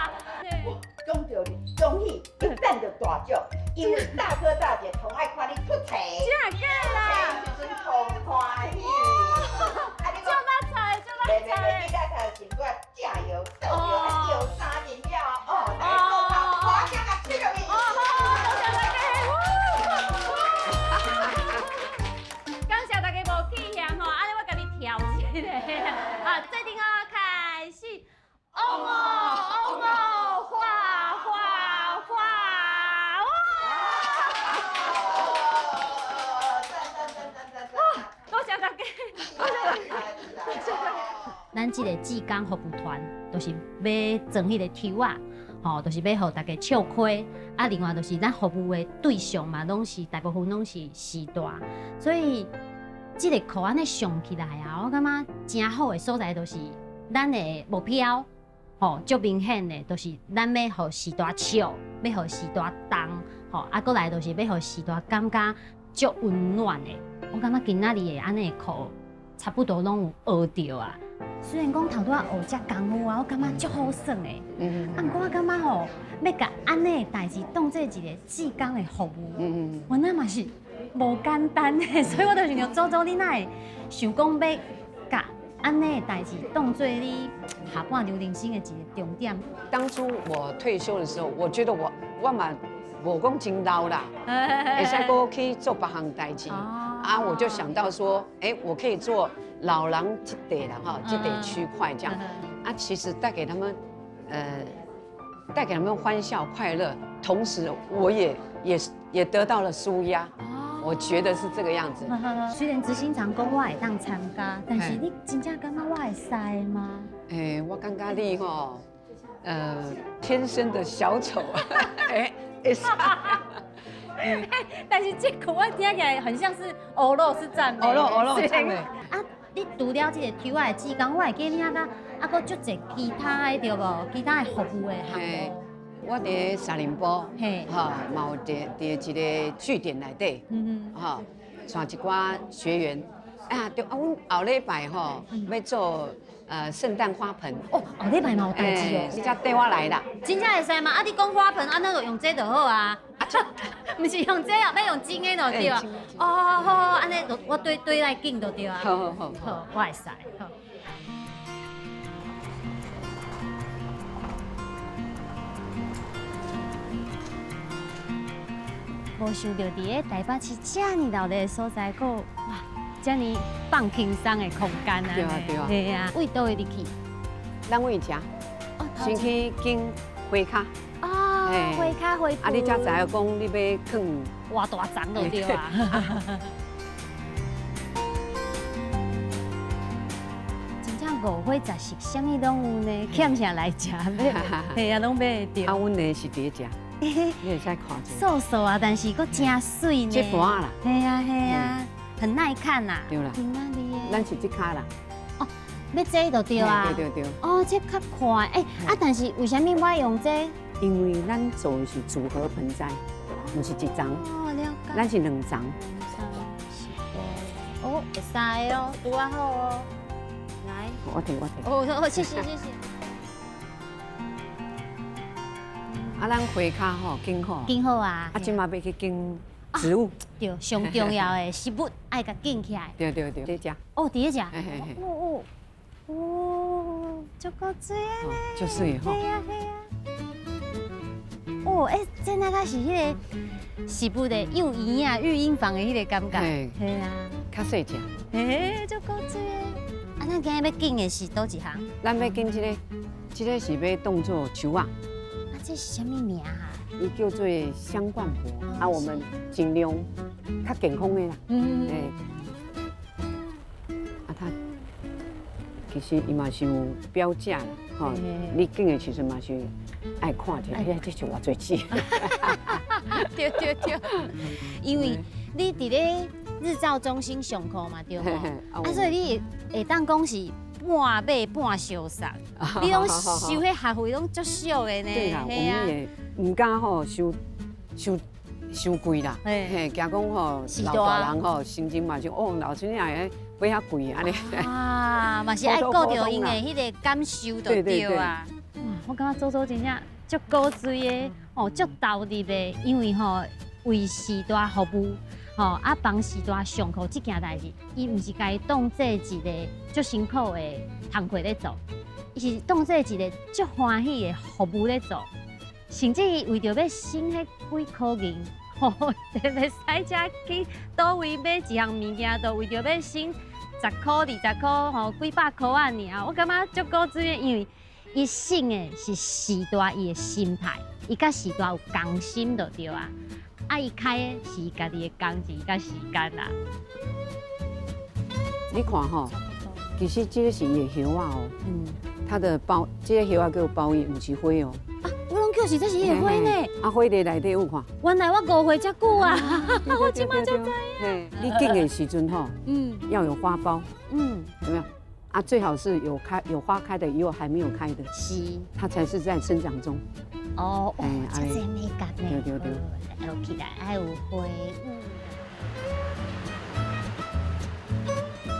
講到你恭喜，一等就大獎，因為大哥大姐同愛看你出彩。真假啦？時陣好歡喜。啊，你就捌菜，就捌菜。你才是我醬油、豆油、油三面了哦，来，我先甲吹落去。哦，好，多謝大家。感謝大家無棄嫌吼，按呢我共你跳一下。啊，做陣啊，開始。嗡哦嗡哦，嘩嘩嘩，哇！哇！多謝大家，多謝大家。咱這個志工服務團，就是欲裝彼個抽仔，吼，就是欲予大家笑虧。啊，另外就是咱服務的對象嘛，攏是大部分攏是序大，所以這個課按呢上起來啊，我感覺誠好的所在就是咱的目標。吼，足明顯的，就是咱欲予序大笑，欲予序大動，吼，啊，閣來就是欲予序大感覺足溫暖的。我感覺今仔日的按呢課，差不多攏有學著啊。雖然講頭拄仔學遮功夫啊，我感覺足好耍的。啊，毋過我感覺吼，欲共按呢的代誌當做一個志工的服務，我那嘛是無簡單的，所以我就想著祖祖，你哪會想講欲共按呢的代誌當做你下半場人生的一個重點？當初我退休的時候，我覺得我嘛無講真老啦，會使閣去做別項代誌。啊，我就想到說，欸，我可以做老人這塊啦，哈，這塊區塊這樣。啊，其實帶給他們，帶給他們歡笑快樂，同時我也得到了舒壓。我覺得是這個樣子。雖然執行長講我會當參加，但是你真正感覺我會使嗎？欸，我感覺你吼，天生的小丑，欸，會使。但是這句我聽起來很像是俄羅斯讚美。俄羅斯讚美。啊，你除了這個抽仔的志工，我會記你啊，啊，閣足濟其他的對無？其他的服務的項目。我佇沙林埔，哈，嘛有佇一個據點內底，哈，帶一寡學員，啊，對，啊，阮後禮拜吼欲做聖誕花盆。哦，後禮拜嘛有代誌哦。你才綴我來啦。真正會使嗎？啊，你講花盆，啊，那就用這就好啊。毋是用這哦，欲用真的就對啊。哦，好好，按呢我對對來揀就對啊。好好好，好，我會使。好。無想著佇咧台北市遮爾鬧熱的所在，閣有哇，遮爾放輕鬆的空間啊！對啊對啊。嘿啊，位佗位入去？咱位遮，先去揀花跤。哦，花跤花。啊，你才知影講你欲囥偌大叢就對啊。真正五花雜色，啥物攏有呢，欠啥來食，買，嘿啊，攏買會著。啊，阮的是佇咧遮。你會使看者。素素啊，但是閣真媠呢。這盤啦。嘿啊嘿啊，很耐看呐。對啦。咱是這跤啦。哦，欲這就對啊。對對對。哦，這較快，欸啊，但是為啥物我用這？因為咱做的是組合盆栽，毋是一叢。哦，了解。咱是兩叢。三四五，哦，會使哦，拄仔好哦。來。我提我提。哦哦，謝謝謝謝。啊，咱花跤吼，揀好。揀好啊！啊，這馬欲去揀植物。對，上重要的食物愛共揀起來。對對對，佇遮。哦，佇遮。哦哦哦，足古錐的呢。足媠吼。嘿啊嘿啊。哦，欸，這那敢是彼个食物的幼兒啊，育嬰房的彼个感覺。嘿啊。較細隻。嘿，足古錐的。啊，咱今日欲揀的是佗一項？咱欲揀這个，這个是欲當做樹仔。這是啥物名啊？伊叫做香冠柏，啊，我們盡量較健康的啦。嗯。啊，它其實伊嘛是有標價啦，吼。你揀的時陣嘛是愛看一下，哎呀，這是偌濟錢。對對對，因為你佇咧日照中心上課嘛，對無？啊，所以你會當講是半買半相送，你攏收彼學費攏足俗的呢。對啦，我們也毋敢吼收收收貴啦，嘿，驚講吼老大人吼心情嘛是哦，老師娘會買遐貴按呢。啊，嘛是愛顧著𪜶的彼个感受就對啊。我感覺祖祖真正足古錐的，哦，足投入的，因為吼為時代服務。吼啊，幫時代上課這件代誌，伊毋是共伊當做一個足辛苦的工課咧做，伊是當做一個足歡喜的服務咧做，甚至伊為著欲省彼幾箍銀，吼，特別駛車去佗位買一項物件，都為著欲省10箍、20箍，吼，幾百箍仔爾。我感覺足古錐的，因為伊省的是時代伊的心態，伊佮時代有共心就對啊。啊！伊開的是伊家己的工錢佮時間啦。你看吼，其實這個是伊的葉仔哦。嗯。它的苞，這個葉仔叫苞葉，毋是花哦。啊，我攏叫是這是伊的花呢。啊，花佇內底有看。原來我誤會遮久啊！我這馬才知影。你揀的時陣吼，要有花苞。嗯。有沒有？啊，最好是有開有花開的，也有還沒有開的。是。它才是在生長中。哦，這這美感呢。對對對。落起來愛有花。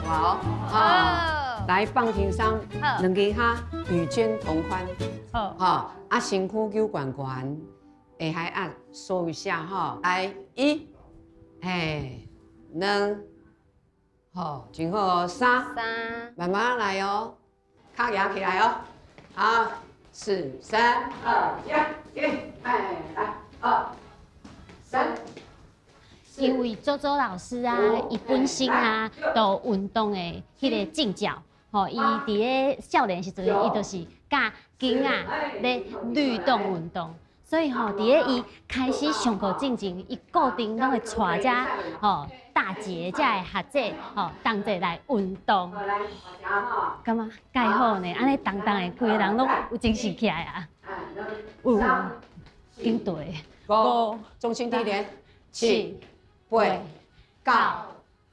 好，好，來放輕鬆，兩支跤與肩同寬。好，哈，啊，身軀揪懸懸，下海壓收一下哈，來一，嘿，兩，好，真好哦，三，慢慢來哦，跤舉起來哦，好，四、三、二、一，一，哎，來，二、三。因為祖祖老師啊，伊本身啊，都運動的彼個證照，吼，伊佇咧少年時陣，伊就是教囡仔咧律動運動，所以吼，佇咧伊開始上課進前，伊固定攏會帶遮吼大姐遮的學者吼同齊來運動，感覺蓋好呢，按呢動動的，規个人攏有精神起來啊，有，緊對，五，中心地點，七。八、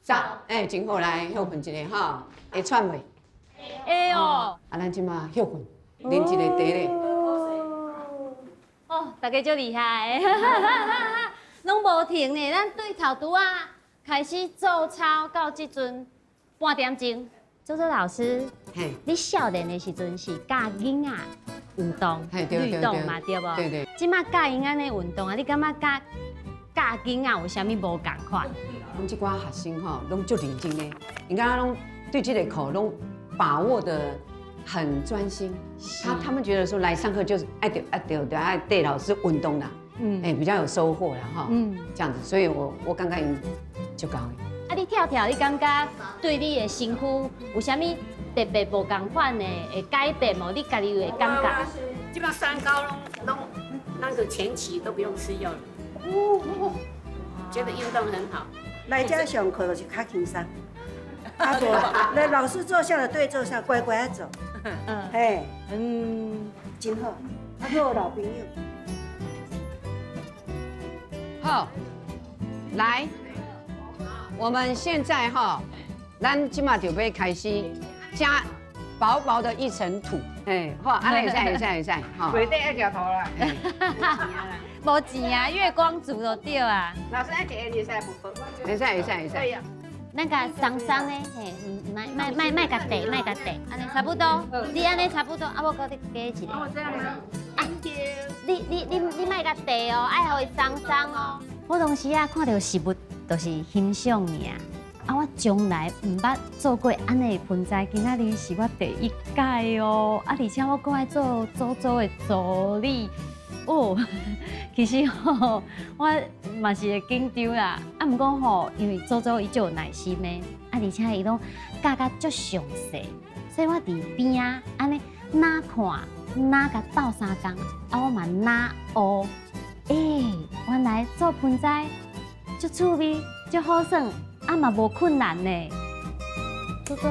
九、十，欸，真好，來歇睏一下吼，會喘袂？會哦。啊，咱這馬歇睏，啉一个茶咧。哦，大家足厲害的，攏無停呢。咱對頭拄仔開始做操到這陣半點鐘。祖祖老師，你少年的時陣是教囡仔运动，律动嘛，对無？對對。這馬教𪜶按呢運動啊，你感覺佮教囡仔有啥物無仝款？阮這寡學生吼，攏足認真的，𪜶敢若攏對這個課攏把握得很專心。他們覺得說來上課就是愛著愛著著愛綴老師運動啦，欸比較有收穫啦哈，這樣子，所以我感覺𪜶足𠢕的。啊，你跳跳，你感覺對你的身軀有啥物特別無仝款的改變無？你家己有會感覺？這擺三高攏那個前期都不用吃藥了，覺得運動很好。來這上課就是較輕鬆，啊無，來老師坐下來對坐下，乖乖仔做，嘿，真好，啊，閣有老朋友。好，來，我們現在哈，咱這馬就欲開始加薄薄的一層土，哎，好，按呢會使會使會使，哈。袂得愛食土啦。無錢啊，月光族就對啊。老師愛一個會使無？會使會使會使。咱共鬆鬆的，嘿，莫莫莫莫共疊，莫共疊，按呢差不多。你按呢差不多，啊，我閣再加一个。我這樣啊。啊，你莫共疊哦，愛予伊鬆鬆哦。我當時啊，看著食物就是欣賞爾。啊，我從來毋捌做過按呢的盆栽，今仔日是我第一屆哦。啊，而且我閣愛做祖祖的助理。哦，其實吼，我嘛是會緊張啦。啊，毋過吼，因為祖祖伊足有耐心的，啊，而且伊攏教甲足詳細，所以我佇邊仔按呢若看，若共鬥相共，啊，我嘛若學。欸，原來做盆栽足趣味，足好耍，啊嘛無困難呢。祖祖，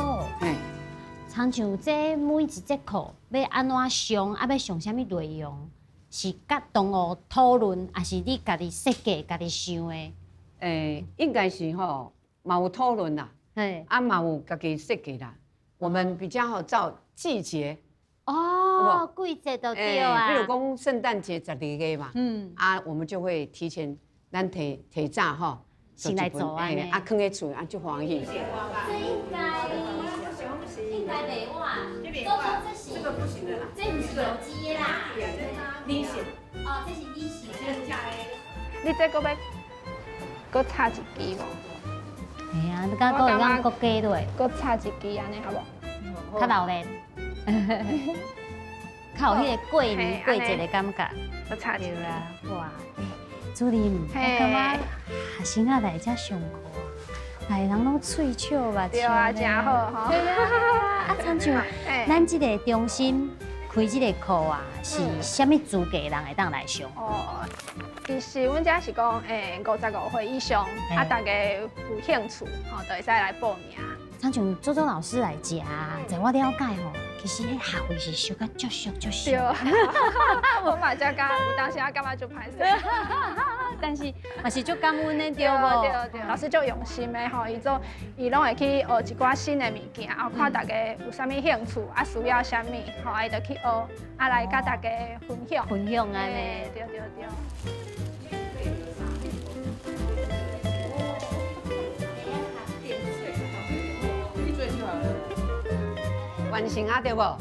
親像這每一節課欲按怎上，啊欲上啥物內容？是佮同學討論，抑是你家己設計、家己想的？欸，應該是吼，嘛有討論啦，啊嘛有家己設計啦。我們比較好照季節。哦，季節就對啊。比如講聖誕節12月嘛，啊，我們就會提前咱提提早吼，先來做按呢。啊，囥佇厝啊，足歡喜。這應該應該袂晚。這是這個不行的啦，這毋是有機的啦。理性。哦，這是理性。你這閣欲閣插一支無？嘿啊，你敢閣會當閣加落？閣插一支按呢好無？較老練，較有彼個過年過節的感覺。閣插一支啊！哇，主任，我感覺學生仔來遮上課，大人攏喙笑目笑。對啊，真好吼。對啊，啊，親像咱這個中心開這個課啊，是啥物資格人會當來上？哦，其實阮遮是講，55歲以上，啊，大家有興趣，吼，就會使來報名。親像祖祖老師來遮，在我了解吼，其實彼學費是收甲足俗足俗。對，我嘛才感有當時仔感覺足歹勢。但是嘛是足感恩的，對無？對對，老師足用心的吼，伊攏會去學一寡新的物件，啊，看大家有啥物興趣，啊，需要啥物，吼，伊就去學，啊，來佮大家分享。分享按呢。對對對。完成啊，對無？啊，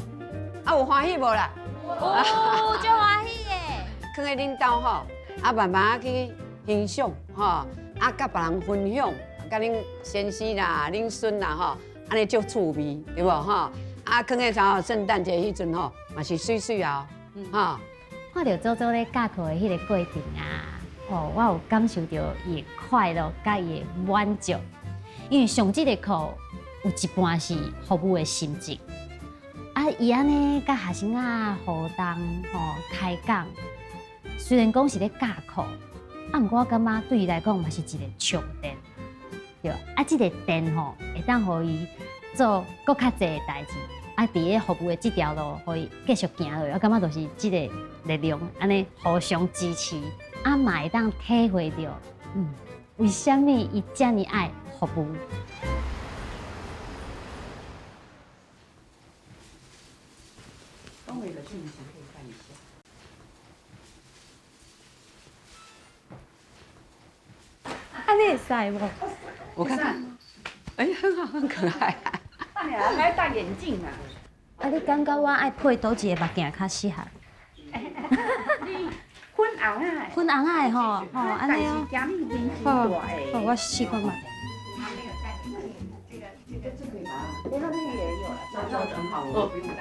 有歡喜無啦？有，足歡喜的。囥佇恁兜吼，啊，慢慢去欣賞吼，啊，佮別人分享，佮恁先生啦、恁孫啦吼，按呢足趣味，對無吼？啊，囥佇啥聖誕節彼陣吼，嘛是媠媠啊，吼。看著祖祖咧教課的彼個過程啊，哦，我有感受著伊的快樂，佮伊的滿足，因為上這個課有一半是服務的心質。啊，伊按呢佮學生仔互動吼開講，雖然講是咧教課，啊，毋過我感覺對伊來講嘛是一個充電，對。啊，這個電吼會當予伊做閣較濟的代誌，啊，佇咧服務的這條路，予伊繼續行落去，我感覺就是這個力量，按呢互相支持，啊，嘛會當體會著，為啥物伊遮爾愛服務。東偉的訊息可以看一下。啊，你會使無？我看看，哎，很好，很可愛。還戴眼鏡啊？啊，你感覺我愛配佗一个目鏡較適合？粉紅仔。粉紅仔的吼，吼，按呢哦。好，好，我試看覓。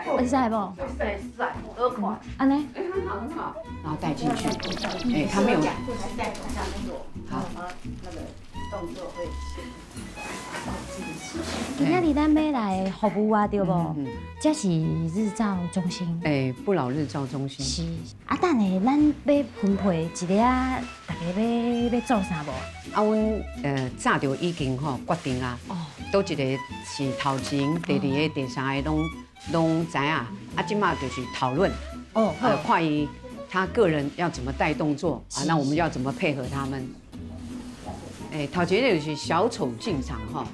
會使無？會使，好看。按呢？很好很好。然後帶進去，哎，他沒有。好。那個動作會。今仔日咱欲來服務啊，對無？這是日照中心。哎，不老日照中心。是。啊，等下咱欲分配一个啊，大家欲做啥無？啊，阮早就已經吼決定啊。哦。佗一个是頭前，第二个、第三个攏知影。啊，這馬就是討論。哦。看伊他個人要怎麼帶動作啊，那我們要怎麼配合他們？哎，頭一个就是小丑進場吼，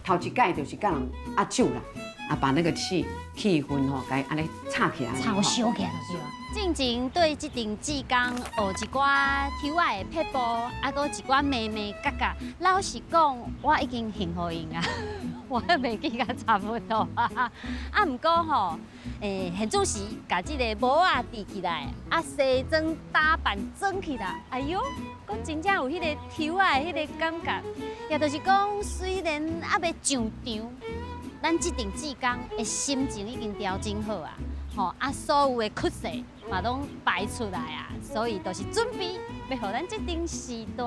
頭一擺就是佮人握手啦，啊，把那個氣氛吼，共按呢炒起來。炒燒起來就是。進前對這陣志工學一寡抽仔的撇步，啊，閣一寡眉眉角角。老實講，我已經還予𪜶啊，我袂記甲差不多啊。啊，毋過吼，現主時共這个帽仔戴起來，啊，西裝打扮裝起來，哎喲，閣真正有彼个抽仔的彼个感覺。也就是講，雖然猶未上場，咱這陣志工的心情已經調整好啊。吼啊，所有的缺陷嘛攏排出來啊，所以就是準備欲予咱這陣時代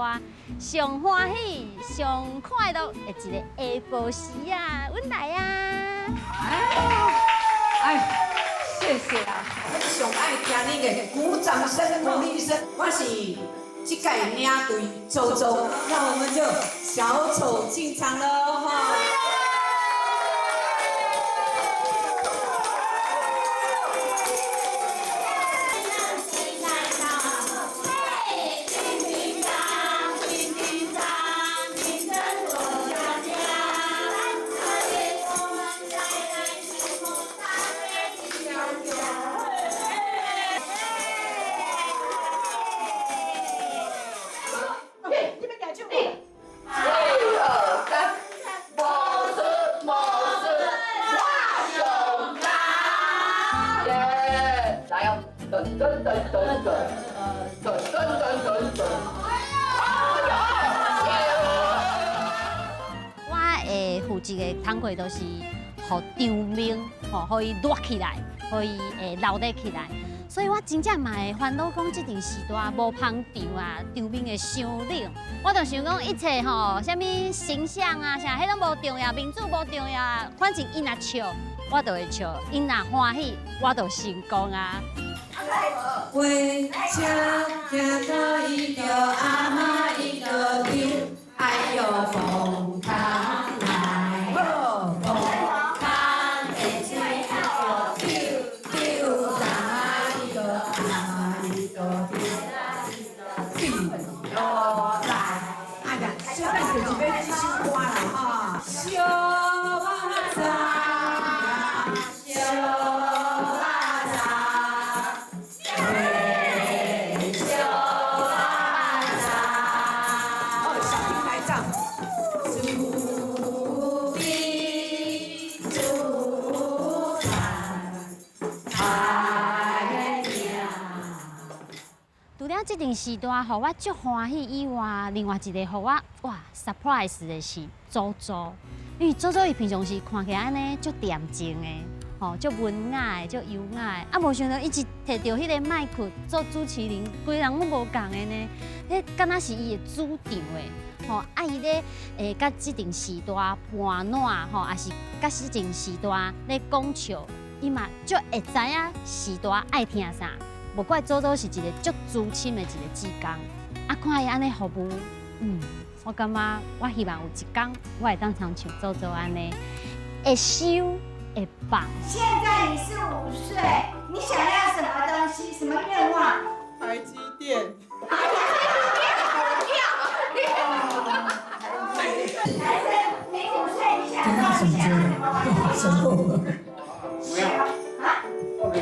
上歡喜、上快樂的一个下晡時啊，阮來啊！哎，謝謝啊！我上愛聽恁的鼓掌聲、鼓勵聲。我是這屆領隊周周，那我們就小丑進場囉哈！我會負責的工課就是，予場面，吼，予伊熱起來，予伊會鬧熱起來。所以我真正嘛會煩惱，講這陣時代無捧場啊，場面會傷冷。我就想講一切吼，啥物形象啊，啥，彼攏無重要，面子無重要，反正𪜶若笑，我就會笑；𪜶若歡喜，我就成功啊。火車行到伊著阿媽伊著溜，哎喲風空來，風空的水溜溜阿媽伊著阿媽伊著溜落來。哎呀，小等就是欲這首歌啦吼，小肉粽，小肉粽。除了這陣時代，予我足歡喜以外，另外一个予我哇 surprise 的是祖祖，因為祖祖伊平常時看起來按呢足恬靜的，吼足文雅的，足優雅的，啊，無想到伊一提著彼个麥克做主持人，規人攏無仝的呢，彼敢若是伊的主場的，吼啊伊咧佮這陣時代盤撋吼，抑是佮這陣時代咧講笑，伊嘛足會知影時代愛聽啥。無怪祖祖是一个足資深的一个志工，啊，看伊按呢服務，我感覺我希望有一天我會當親像祖祖按呢，會收會放。現在你是5歲，你想要什麼東西？什麼願望？台積電。台生，你5歲，你想要什麼？不要。啊？不要。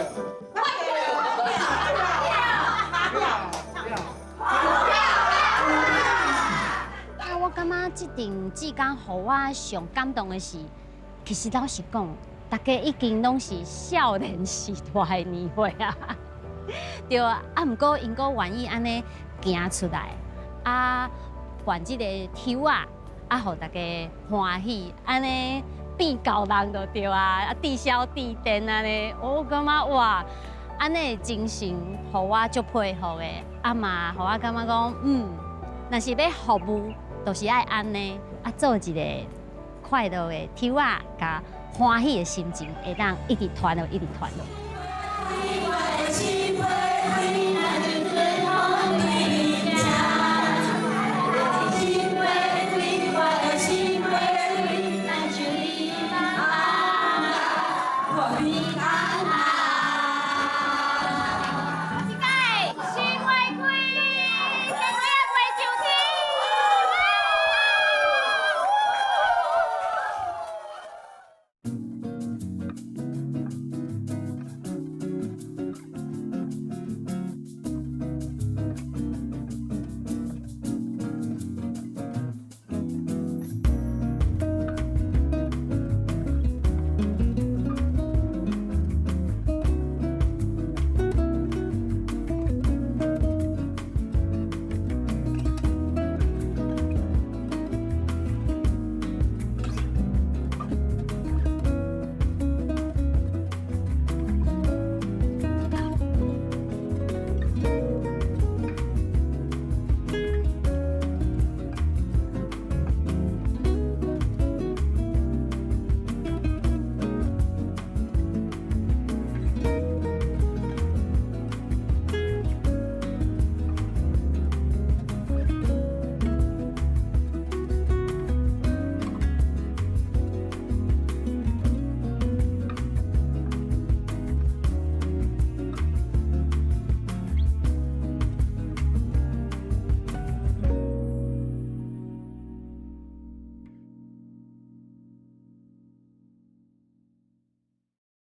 我感覺這陣志工予我上感動的是，其實老實講，大家已經攏是少年時代的年歲啊。對啊，啊，毋過𪜶閣願意按呢行出來，啊，辦這個抽仔，啊，予大家歡喜，按呢變厚人就對啊，啊，至消至電按呢，我感覺哇，按呢精神，予我足佩服的，啊嘛，予我感覺講，若是欲服務，就是愛按呢，啊，做一個快樂的抽仔，佮歡喜的心情，會當一直傳落，一直傳落。